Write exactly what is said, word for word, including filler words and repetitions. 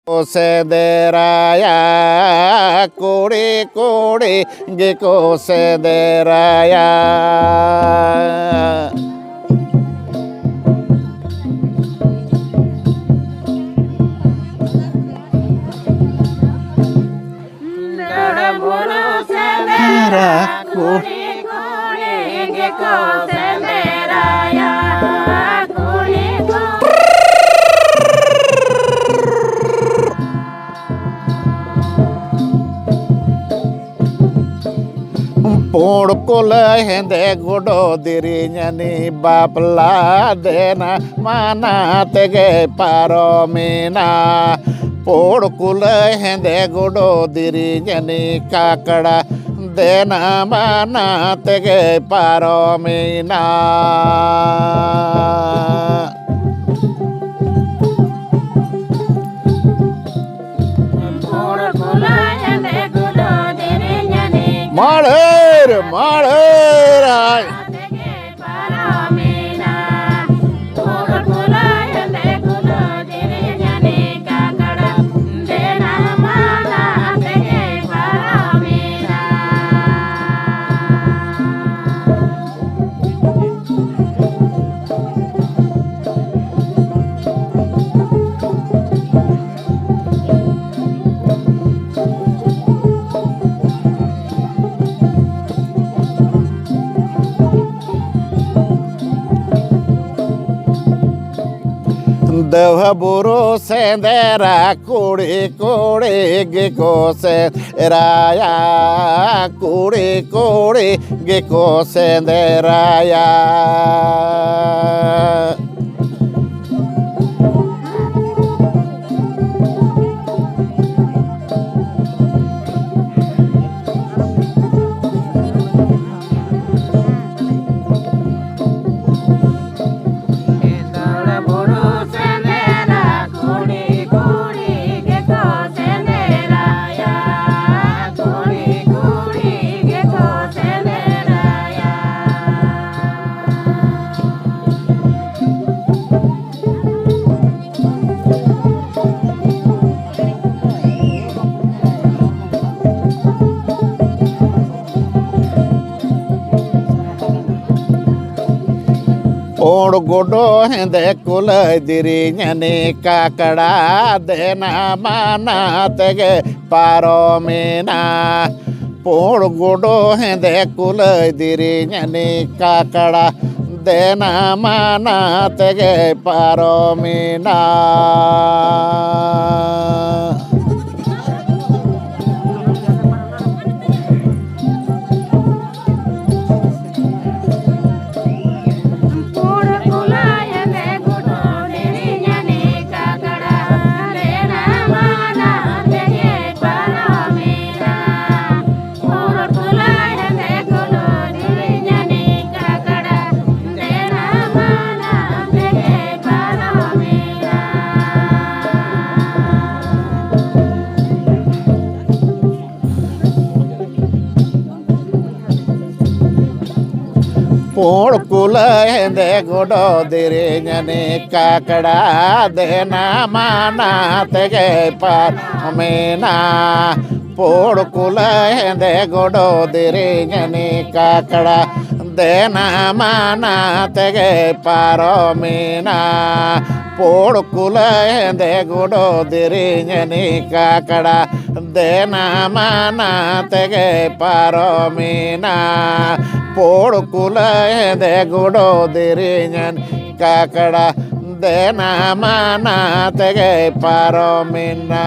ᱠᱚ ᱥᱮᱸᱫᱽᱨᱟᱭᱟ, ᱠᱩᱲᱤ ᱠᱩᱲᱤ ᱜᱮᱠᱚ ᱥᱮᱸᱫᱽᱨᱟᱭᱟ᱾ ᱫᱟᱹᱲ ᱵᱩᱨᱩ ᱥᱮᱸᱫᱽᱨᱟ ᱠᱩᱲᱤ ᱠᱩᱲᱤ ᱜᱮᱠᱚ ᱥᱮᱸᱫᱽᱨᱟᱭᱟ, ᱠᱩᱲᱤ ᱠᱩᱲᱤ᱾ ᱯᱩᱸᱰ ᱠᱩᱞᱟᱹᱭ ᱦᱮᱸᱫᱮ ᱜᱩᱰᱩ ᱫᱤᱨᱤᱧᱟᱹᱱᱤ ᱵᱟᱯᱞᱟ ᱫᱮᱱᱟ ᱢᱟᱱᱟ ᱛᱮᱜᱮ ᱯᱟᱨᱚᱢᱮᱱᱟ᱾ ᱯᱩᱸᱰ ᱠᱩᱞᱟᱹᱭ ᱦᱮᱸᱫᱮ ᱜᱩᱰᱩ ᱫᱤᱨᱤᱧᱟᱹᱱᱤ ᱠᱟᱠᱲᱟ ᱫᱮᱱᱟ ᱢᱟᱱᱟ ᱛᱮᱜᱮ ᱯᱟᱨᱚᱢᱮᱱᱟ᱾ ᱢᱟᱲᱮᱨ, ᱢᱟᱲᱮᱨ, ᱟᱭ᱾ ᱫᱟᱹᱣᱦᱟᱹ ᱵᱩᱨᱩ ᱥᱮᱸᱫᱽᱨᱟ ᱠᱩᱲᱤ ᱠᱩᱲᱤ ᱜᱮᱠᱚ ᱥᱮᱸᱫᱽᱨᱟᱭᱟ, ᱠᱩᱲᱤ ᱠᱩᱲᱤ ᱜᱮᱠᱚ ᱥᱮᱸᱫᱽᱨᱟᱭᱟ᱾ ᱯᱩᱸᱰ ᱜᱩᱰᱩ ᱦᱮᱸᱫᱮ ᱠᱩᱞᱟᱹᱭ ᱫᱤᱨᱤᱧᱟᱹᱱᱤ ᱠᱟᱠᱲᱟ, ᱫᱮᱱᱟ ᱢᱟᱱᱟ ᱛᱮᱜᱮ ᱯᱟᱨᱚᱢᱮᱱᱟ᱾ ᱯᱩᱸᱰ ᱜᱩᱰᱩ ᱦᱮᱸᱫᱮ ᱠᱩᱞᱟᱹᱭ ᱫᱤᱨᱤᱧᱟᱹᱱᱤ ᱠᱟᱠᱲᱟ, ᱫᱮᱱᱟ ᱢᱟᱱᱟ ᱛᱮᱜᱮ ᱯᱟᱨᱚᱢᱮᱱᱟ᱾ ᱯᱩᱸᱰ ᱠᱩᱞᱟᱹᱭ ᱦᱮᱸᱫᱮ ᱜᱩᱰᱩ ᱫᱤᱨᱤᱧᱟᱹᱱᱤ ᱠᱟᱠᱲᱟ, ᱫᱮᱱᱟ ᱢᱟᱱᱟ ᱛᱮᱜᱮ ᱯᱟᱨᱚᱢᱮᱱᱟ᱾ ᱯᱩᱸᱰ ᱠᱩᱞᱟᱹᱭ ᱦᱮᱸᱫᱮ ᱜᱩᱰᱩ ᱫᱤᱨᱤᱧᱟᱹᱱᱤ ᱠᱟᱠᱲᱟ, ᱫᱮᱱᱟ ᱢᱟᱱᱟ ᱛᱮᱜᱮ ᱯᱟᱨᱚᱢᱮᱱᱟ᱾ ᱯᱩᱸᱰ ᱠᱩᱞᱟᱹᱭ ᱦᱮᱸᱫᱮ ᱜᱩᱰᱩ ᱫᱤᱨᱤᱧᱟᱹᱱᱤ ᱠᱟᱠᱲᱟ, ᱫᱮᱱᱟ ᱢᱟᱱᱟ ᱛᱮᱜᱮ ᱯᱟᱨᱚᱢᱮᱱᱟ᱾ ᱯᱩᱸᱰ ᱠᱩᱞᱟᱹᱭ ᱦᱮᱸᱫᱮ ᱜᱩᱰᱩ ᱫᱤᱨᱤᱧᱟᱹᱱᱤ ᱠᱟᱠᱲᱟ, ᱫᱮᱱᱟ ᱢᱟᱱᱟ ᱛᱮᱜᱮ ᱯᱟᱨᱚᱢᱮᱱᱟ᱾